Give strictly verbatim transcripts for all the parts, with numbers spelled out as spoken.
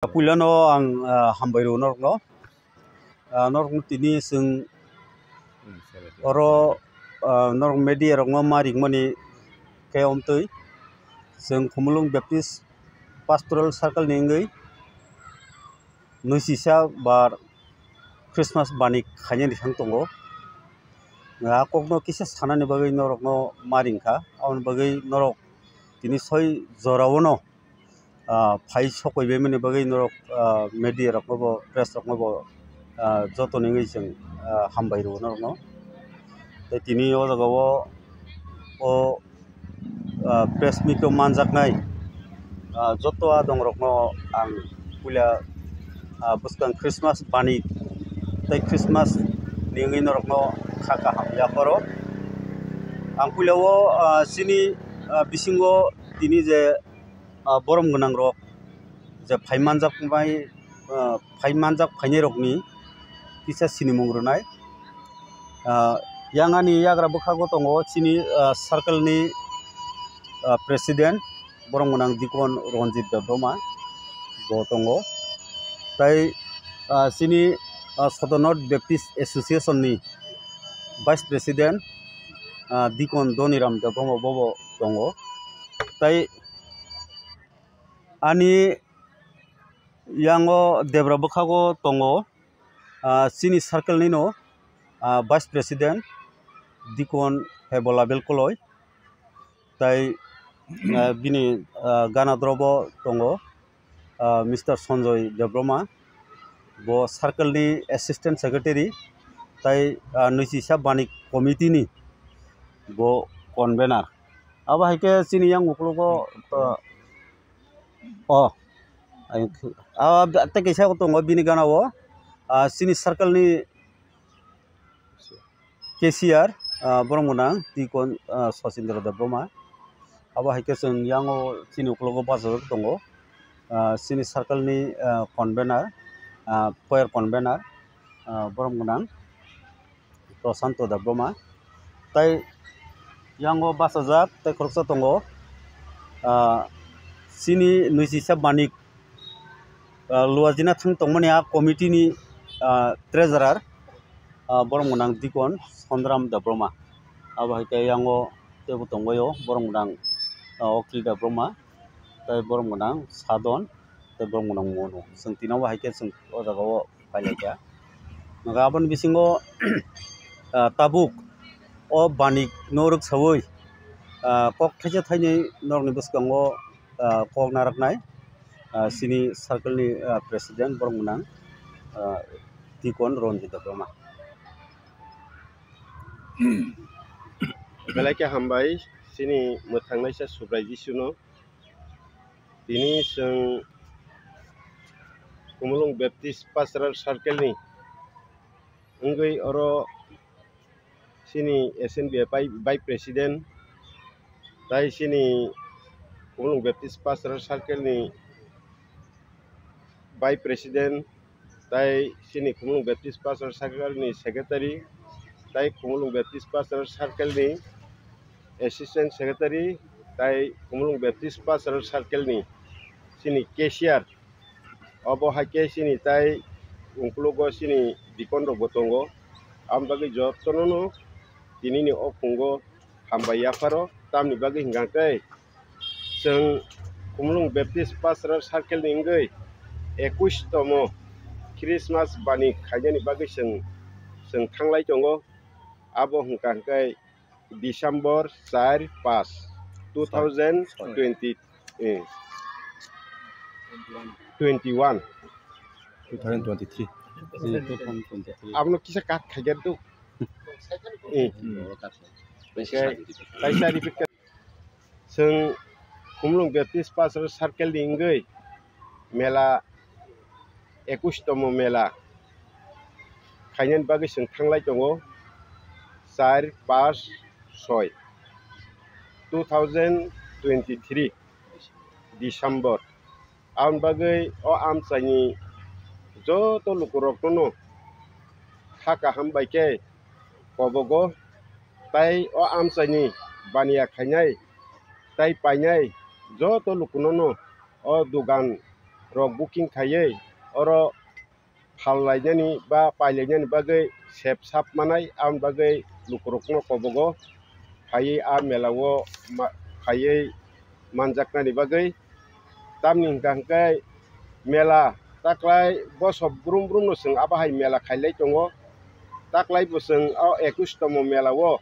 Puilano ang, ah, hambai rw norokno. Ah, norokno tini chwng oro, ah, norok media rokno ma ringmani khe omtwi chwng Khumulwng Baptist Pastoral Circle ni wngwi nui sisa bar Christmas bani khainani thang tongo. A kokno kisa sanani bagwi norokno ma ringkha, aboni bagwi norok tini soi jorao no, ah, phai sokoi baimani bagwi norok, ah, media rokno bo, press rokno bo, ah, joto ni wngwi chwng, ah, hambai rwo norokno. Tei tini o jaga o, o, ah, press meet o manjaknai, ah, joto adong rokno ang puila, ah, bwskang Christmas bani tei Christmas ni wngwi norokno kha kaham yapharo. Ang puila o, ah, chini, ah, bisingo tini je, ah, borom gwnang rok je phai manjak bai, ah, phai manjak phainai rokni kisa sinimung rwnai. Ah, yang ani yagra bwkhago tongo chini, ah, circle ni, ah, president borom gwnang Dikon Ranjit Debbarma bo tongo. Tai, ah, chini, ah, Sodor North Baptist Association ni vice president, ah, Dikon Doniram Debbarma bobo tongo. Tai ani yango debra bwkhago tongo, ah, chini circle nino, ah, vice president Dikon Hebola Belkoloi, tai, ah, bini, ah, gana drobo tongo, ah, Mister Sanjoy Debbarma, bo circle ni assistant secretary, tai, ah, nui sisa bani committee ni bo convener. Abo hai khe chini yang ukologo, ah, O, ah, tei kaisa tongo bini gana o, ah, chini circle ni cashier, ah, borom gwnang Dikon, ah, Sachindra Debbarma. Abo hai khe chwng yang o chini ukologo bachajak tongo, ah, chini circle ni, ah, convener, ah, choir convener, ah, borom gwnang Prashanto Debbarma. Tai yango bachajak tei khoroksa tongo, ah, chini nui sisa manik, ah, luajina thang tongmani a committee ni, ah, treasurer, ah, borom gwnang Dikon Sondram Debbarma. Abo hai khe yango teibo tongbaio borom gwnang, ah, Okil Debbarma tei borom gwnang Sadon tei borom gwnang Monu. Chwng tini bo hai khe chwng o jaga o pailaikha. Hwnkhe aboni bisingo, ah, tabuk o bani no rwksaui, ah, kok thaisa thainwi norokni bwskango, ah, kok narwknai, ah, chini circle ni, ah, president borom gwnang, ah, Dikon Ranjit Debbarma. Belai khe hambai chini mwthangnaisa Subrai Jisuno. Tini chwng Khumulwng Baptist Pastoral Circle ni wngwi oro chini S N B F I Vice President tai chini Khumulwng Baptist Pastoral Circle ni Vice President tai chini Khumulwng Baptist Pastoral Circle ni Secretary, tai Khumulwng Baptist Pastoral Circle ni Assistant Secretary, tai Khumulwng Baptist Pastoral Circle ni chini cashier. Obo hai khe chini tai ungkulugo chini deacon rok bo tongo. Aboni bagwi jotono no tini ni o phungo hambai yapharo, tamni bagwi hwnkha khe chwng Khumulwng Baptist Pastoral Circle ni wngwi ekush tomo Christmas bani khainani bagwi chwng, chwng thanglai tongo. Abo hwnkha hwnkhe December char paanch, two thousand twenty, eh, twenty-one. Two thousand twenty-three. Abono kisa cut khaikhe do. Eh. Hwnkhe kaisa repeat kha. Chwng Khumulwng Baptist Pastoral Circle ni wngwi mela, ekush tomo mela khainani bagwi chwng thanglai tongo, char paanch soi two thousand twenty-three December. Aboni bagwi o amchaini joto lukurokno kha kaham bai khe kobogo, tai o amchaini baniya khainai tai painai joto lukunono o dugan rok booking khaiwi oro phal lainani ba pai lainani bagwi sep sap manai, aboni bagwi lukurokno kobogo phaiwi a mela o ma-, phaiwi manjaknani bagwi. Tamni hwnkha hwnkhe mela taklai bosok brum brumno chwng abo hai mela khailai tongo. Taklai bo chwng o ekush tomo mela o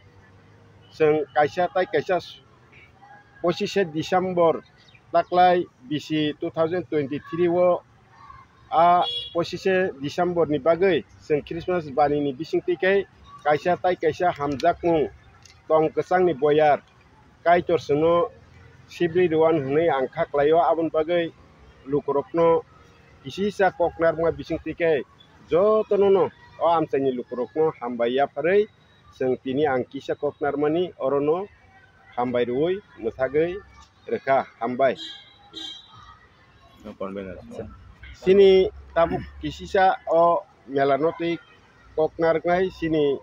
chwng kaisa tai kaisa pochishe December taklai bisi two thousand twenty-three o a pochishe December ni bagwi chwng Christmas bani ni bisingtwi khe kaisa tai kaisa hamjakmung tong kwchangni boyar Kaitor chwngno sibri rwani hwnwi ang kha klaio. Aboni bagwi lukurokno kisa kisa kok narwkma bisingtwi khe jotono no o amchaini lukurokno hambai yapharwi chwng tini ang kisa kok narmani orono hambai rwui mwthagwi rwkha. Hambai. Chini tabuk kisisa o mela no twi kok narwknai chini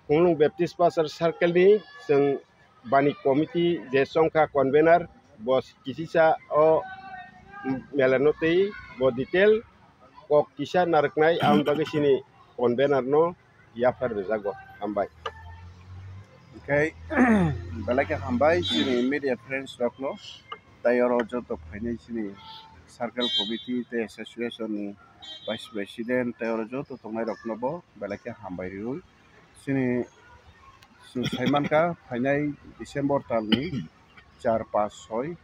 Khumulwng Baptist Pastor Circle ni chwng bani committee je chongkha convener, bo kisisa o mela no twi bo detail kok kisa narwknai, aboni bagwi chini convener no yaphar rwjago. Hambai. Hwnkhe belai khe hambai chini media friends rokno, tai oro joto phainai chini circle committee tei association ni vice president, tai oro joto tongnai rokno bo belai khe hambai rwui. Chini chwng sai mankha, phainai December talni char, panch, soi,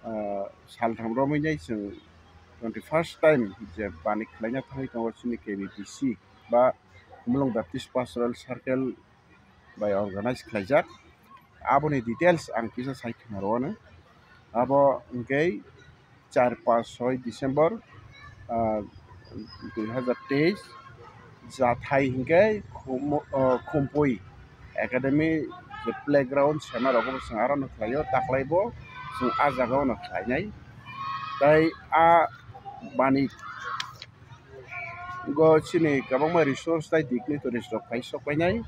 ah, saltham romwi nai chwng twenty first time je bani khlaina thangwi tongo chini K B P C ba Khumulwng Baptist Pastoral Circle bai organize khlaijak. Aboni details ang kisa sai khna rwano. Abo hwnkhe char, panch, soi December, ah, dui hazar teis, jathai hwnkhe Khum-, ah, Khumpui Academy je playground sema rogo bo chwng aro no khlaio, taklai bo chwng ah jaga o no khlainai. Tai a bani go chini kwbangma resource tai dignitaries rok phai sok painai.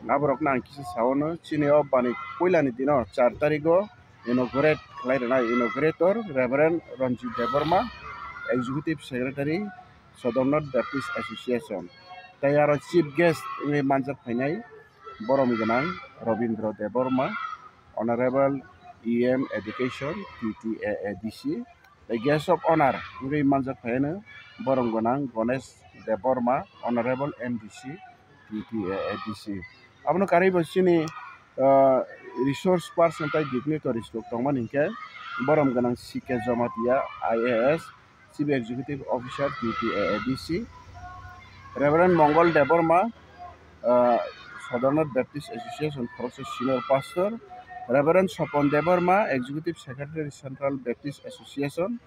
Aborokno ang kisa saono, chini o bani puilani dino char tarigo inaugurate khlai rwnai inaugurator Reverend Ranjit Debbarma, Executive Secretary, Southern North Baptist Association. Tai aro chief guest wngwi manjak phainai borom gwnang Robindra Debbarma, Honorable E M Education, T T A A D C, tei guest of honor wngwi manjak phaino borom gwnang Ganesh Debbarma, Honorable M D C, T T A A D C. Abono karwi bo chini, ah, resource person tei dignitaries rok tongmani hinkhe borom gwnang C K Jamatia, I A S, Chief Executive Officer, T T A A D C, Reverend Mongol Debbarma, ah, Southern North Baptist Association khoroksa Senior Pastor, Reverend Sopon Debbarma, Executive Secretary, Central Baptist Association,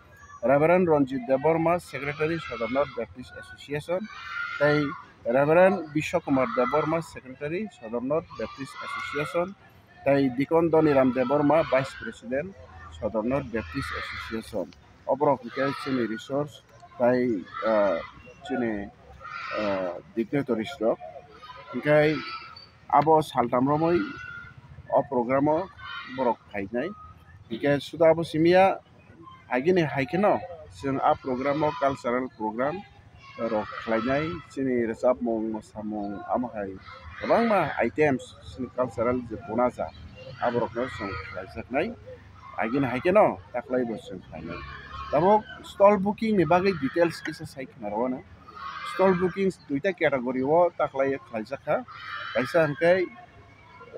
Reverend Ranjit Debbarma, Secretary, Southern North Baptist Association, tei Reverend Biswakumar Debbarma, Secretary, Southern North Baptist Association, tei Deacon Doniram Debbarma, Vice President, Southern North Baptist Association. Oborok hwnkhe chini resource tei, ah, chini, ah, dignitaries rok. Hwnkhe abo saltham romwi o program o borok phainai. Hwnkhe suda abo simiya, agini hai kheno chwng a program o cultural program rok khlainai, chini rwchapmung, mwsamung, amo hai kwbangma items chini cultural je bunaja aborokno chwng khlaijaknai. Agini hai kheno taklai bo chwng khlainai. Tabuk stall booking ni bagwi details kisa sai khna rwano. Stall booking duita category o taklai khlaijak kha. Kaisa hwnkhe,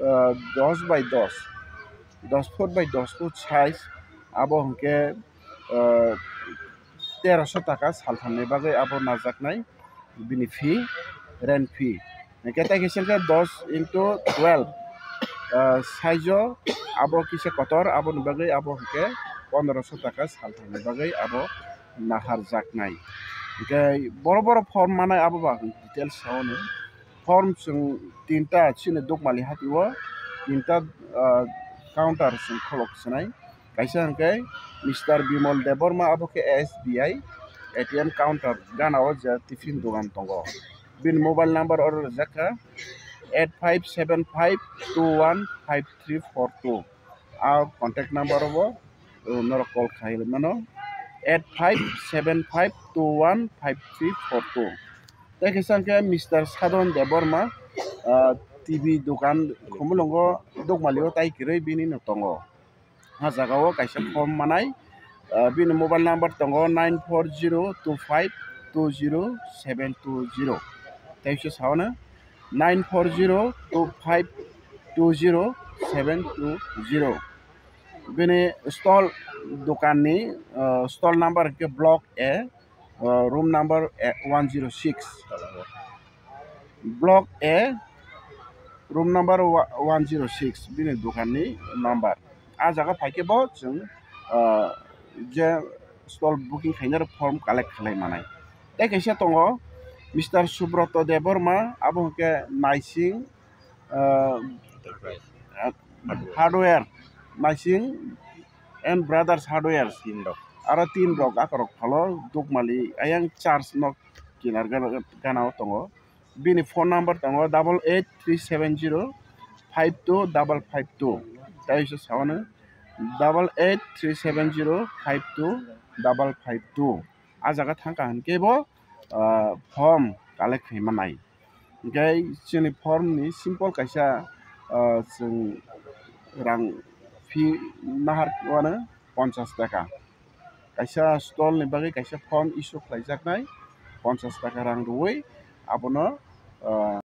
ah, dos by dos, dos foot by dos foot size, abo hwnkhe, ah, teroso taka salthamni bagwi abo najaknai bini fee, rent fee. Hwnkhe tei kisa khe dos into twelve, ah, size o abo kisa kotor, aboni bagwi abo hwnkhe pondroso taka salthamni bagwi abo naharjaknai. Hwnkhe boro boro form manai abo ba details saono. Form chwng tinta chini Dukmali hati o tinta, ah, counter chwng kholok swnai. Kaisa hwnkhe Mister Bimal Debbarma, abo khe S B I A T M counter gana o je tiffin dogan tongo. Bini mobile number oro rijak kha eight five seven five two one five three four two. A contact number o bo uh, norok call khai mano eight five seven five two one five three four two. Tei kisa hwnkhe Mister Sadon Debbarma, uh, T V dokan Khumulwngo Dukmalio tai kwrwi bini no tongo. Ah jaga o kaisa form manai, ah, bini mobile number tongo nine four zero two five two zero seven two zero. Tei se sao no nine four zero two five two zero seven two zero. Bini stall dokan ni, ah, stall number ke block A, ah, room number one zero six. Block A, room number one zero six bini dokan ni number. Ah jaga phai khe bo chwng, ah, je stall booking khainai rok form collect khlai manai. Tei kaisa tongo Mister Subroto Debbarma, abo hwnkhe Naising, ah, Hardware, Naising and Brothers Hardware. Tin rok. Aro tin rok akorok phalo Dukmali ayang church nok kinar gana, gana o tongo. Bini phone number tongo double eight three seven zero five two double five two. Tei se sao no double eight three seven zero five two double five two. Ah jaga thang kha hwnkhe bo, ah, form collect khai manai. Hwnkhe chini form ni simple kaisa, ah, chwng rang fee nahar wano ponchas taka. Kaisa stall ni bagwi kaisa form issue khlaijaknai ponchas taka rang rwui abono, ah,